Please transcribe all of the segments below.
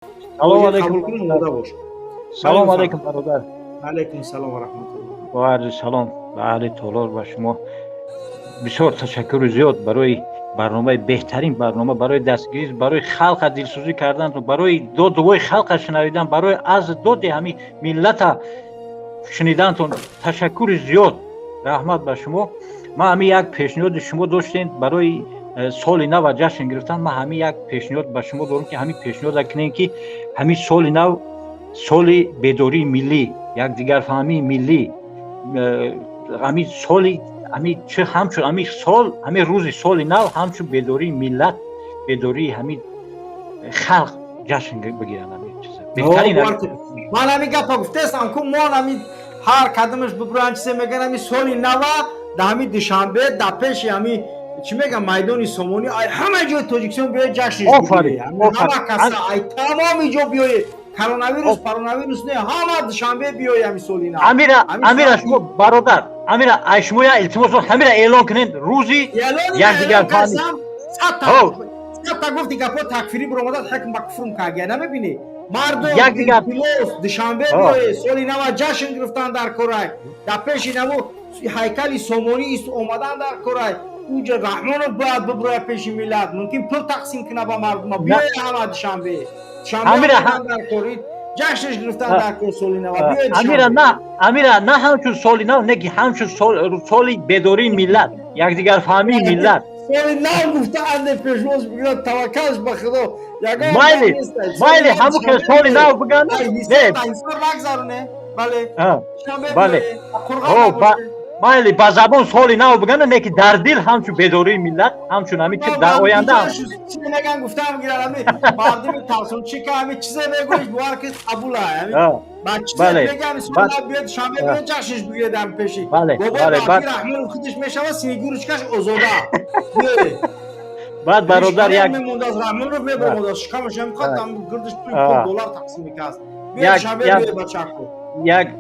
Салом алейкум. Қабул кунем, омода бош. Салом алейкум, бародар. Алейкум салом ва раҳматуллоҳ. Бо арзи салом ба аҳли толор, ба шумо бисёр ташаккури зиёд барои барномаи беҳтарин барнома, барои дастгирӣ, барои халқа дилсӯзӣ карданатон, барои додувои халқа шунавидан, барои аз доди ҳамин миллата шунидантон. Ташаккури зиёд, раҳмат ба шумо. Ман ҳамин як пешниҳоди шумо доштем барои соли нава ҷашн гирифтан. Ман ҳамин як пешниҳод ба шумо дорам, ки ҳамин пешниҳода кунем, ки ҳамин соли нав соли бедории миллӣ, якдигарфаҳмии миллӣ, ҳамин соли ҳамин чи ҳамчун ҳамин сол, ҳамин рӯзи соли нав ҳамчун бедории миллат, бедории ҳамин халқ ҷашн бигиранд ҳамин чиза. Беҳтарин. Ман ҳамин гапа гуфтаестам ку, мо ҳамин ҳар кадамаш бибуран, чизе мегӯян, ҳамин соли нава дар ҳамин Душанбе, дар пеши ҳамин, чӣ мегӯям, майдони Сомонӣ, ай ҳама ҷои Тоҷикистон биёед, ҷашниш бигиред. Ҳама каса ай тамоми ҷо биёед, коронавирус паронавирус не, ҳама Душанбе биёед ҳамин соли нав. Амира, амира, шумо бародар, амира, ай шумо я илтимос, ҳамира эълон кунед рӯзи якдигарфаҳмӣ. Садта гуфти гапҳо такфирӣ биромадад, ҳакм ба куфрум кагия намебинӣ. Мардум, илтимос, Душанбе биёед, соли нава ҷашн гирифтан дар корай, дар пеши наву ҳайкали Сомонӣ ист омадан дар корай. Уҷа Раҳмонов бояд бибурояд пеши миллат, мумкин пул тақсим кунад ба мардума. Биёед ҳама Душанбе, Душанбе дар кори ҷашнш гирифтан дар кор соли нава. Биёед. Амира, на, амира, на ҳамчун соли нав, не ки ҳамчун соли бедории миллат, якдигарфаҳмии миллат. Соли нав гуфта анде пешвоз бигирад, таваккалш ба Худо. Ягон майли, майли, ҳамун ки соли нав биган. Не, нагзаруне, бале. Бале, майли, ба забон соли нав бигана, не ки дар дил ҳамчун бедории миллат, ҳамчун ҳамин чи дар оянда. Меган, гуфтам гиран, ҳами мардуми тарсончӣ ка, ҳами чизе мегӯиш, бовар ки қабула. Ҳами ба чизе меган, соли нав биёд, шанбе биёд, ҷашнш бигиред ҳам пеши бобои Раҳмонов, худаш мешава, снегурочкаш озода. Баъд, бародар, як мемондааст, Раҳмонов мебаромадааст, шикамаш ҳам қад гирдиш пул доллар тақсим мекард. Биёд шанбе, биёед, бачако.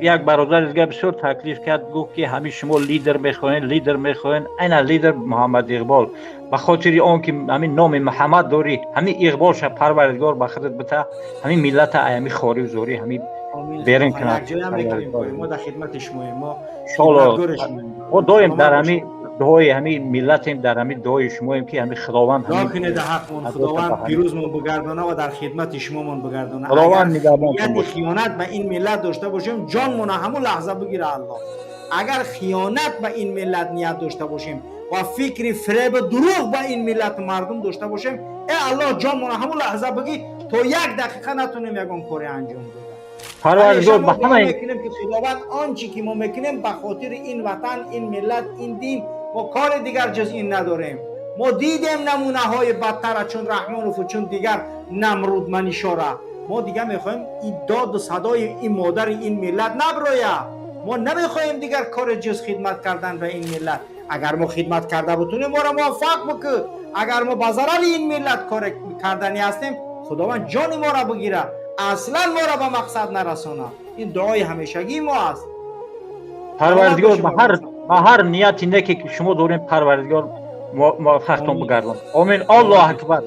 Як бародари дига бисёр таклиф кард, гуфт, ки ҳамин шумо лидер мехоҳед, лидер мехоҳед, айна лидер Муҳаммад Иқбол. Ба хотири он ки ҳамин номи Муҳаммад дорӣ, ҳамин иқболша Парвардигор ба худат бита, ҳамин миллата ай ҳамин хорию зорӣ ҳамин берин кунад. Мо дар хидмати шумоем, мо мо доим дар ҳамин дуои ҳамин миллатем, дар ҳамин дуои шумоем, ки ҳамин Худованд кунед ҳақмон, Худованд пирӯзмон бигардона ва дар хидмати шумомон бигардона. Худованд нигаҳбон. Хиёнат ба ин миллат дошта бошем, ҷонмона ҳамун лаҳза бигира Аллоҳ. Агар хиёнат ба ин миллат ният дошта бошем ва фикри фиребу дурӯғ ба ин миллату мардум дошта бошем, э Аллоҳ, ҷонмона ҳамун лаҳза бигӣ, то як дақиқа натонем ягон коре анҷом дода. Парвардигор ба ҳама мекунем, ки Худованд, он чӣ ки мо мекунем, ба хотири ин ватан, ин миллат, ин дин. Мо кори дигар ҷуз ин надорем. Мо дидем намунаҳои бадтара, чун Раҳмонову чун дигар намрудманишора. Мо дигар мехоҳем ин доду садои ин модари ин миллат наброя. Мо намехоҳем дигар кори ҷуз хидмат кардан ба ин миллат. Агар мо хидмат карда бутунем, моро муваффақ бикӯ. Агар мо ба зарари ин миллат кор карданӣ ҳастем, Худованд ҷони моро бигира, аслан моро ба мақсад нарасона. Ин дуои ҳамешагии мо аст. Парвардигор ба ҳар нияти неке ки шумо дорем, Парвардигор муваффақтон бигардон. Омин, Аллоҳ акбар.